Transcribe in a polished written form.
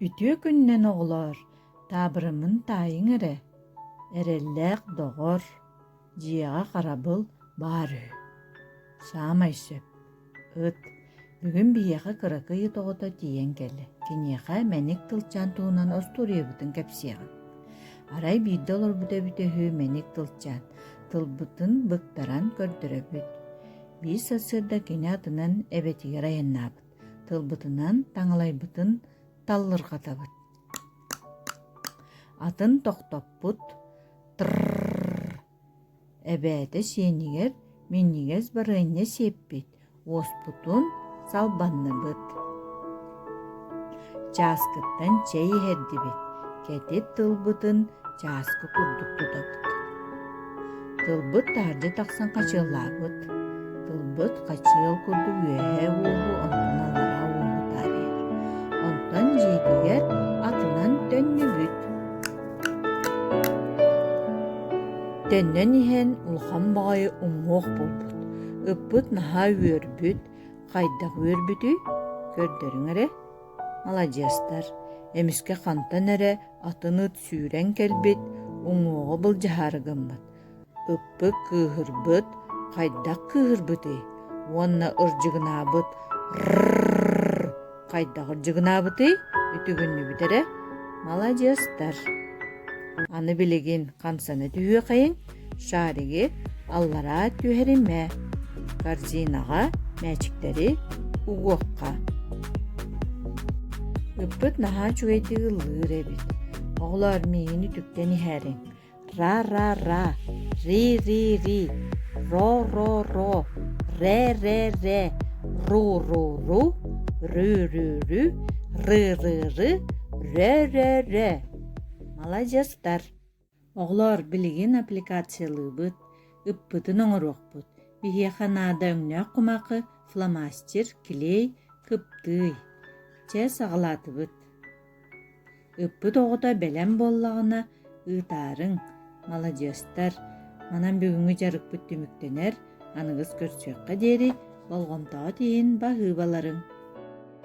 Үтүө күнүнэн оҕолоор, таабырыммын таайыҥ эрэ, эрэллээх доҕор, дьиэҕэ харабыл баар үһү. Саамай сөп. Ыт, бүгүн биһиэхэ кыракый ыт оҕото тиийэн кэллэ. Киниэхэ мэник тылчаан туһунан остуоруйабытын кэпсиэҕим. Арай биирдэ олорбута эбитэ үһү мэник тылчаан. Тылбытын быктаран көрдөрөбүт. Биир сарсыарда кини атынан эбэтигэр айаннаабыт. Тылбытынан таҥалайбытын таллырҕатабыт. Атын тохтоппут. Трррр. Эбээтэ сиэнигэр минньигэс барыанньа сиэппит, уоспутун салбанныбыт. Чааскыттан чэй иһэрдибит, кэтит тылбытын чааскы курдук тутабыт. Тылбыт таһырдьа тахсан хачыаллаабыт. Тылбыт хачыал курдук үөһээ уоһу, онтон аллараа уоһу таарыйар. Онтон дьиэтигэр атынан төннүбүт. Төннөн иһэн улахан баҕайы уҥуох булбут. Ыппыт наһаа үөрбүт, хайдах үөрбүтүй? Көрдөрүҥ эрэ. Маладьыастар, эмискэ хантан эрэ атын ыт сүүрэн кэлбит, уҥуоҕу былдьаһаары гыммыт. Ыппыт кыыһырбыт, хайдах кыыһырбытый? Уонна ырдьыгынаабыт «Ррррр» хайдах ырдьыгынаабытый? Үтүгүннүбүт эрэ. Маладьыастар. Аны билигин хамсана түһүөхэйиҥ, шаригы аллараа түһэримэ, корзинаҕа мээчиктэри угуохха. Ыппыт наһаа үчүгэйдик ыллыыр эбит. Оҕолоор миигин үтүктэн иһээриҥ. Ра-ра-ра, ри-ри-ри, ро-ро-ро, ре-ре-ре, ру-ру-ру, рү-рү-рү, ры-ры-ры, рө-рө-рө. Маладьыастар! Оҕолоор, билигин аппликациялыыбыт, ыппытын оҥоруохпут. Биһиэхэ наада өҥнөөх кумаахы, фломастер, клей, кыптыый. Чэ, саҕалаатыбыт. Ыппыт оҕото бэлэм буоллаҕына, ыытаарыҥ, маладьыастар, манан бүгүҥҥү дьарыкпыт түмүктэнэр, аныгыс көрсүөххэ диэри болҕомтоҕут иһин баһыыбаларыҥ.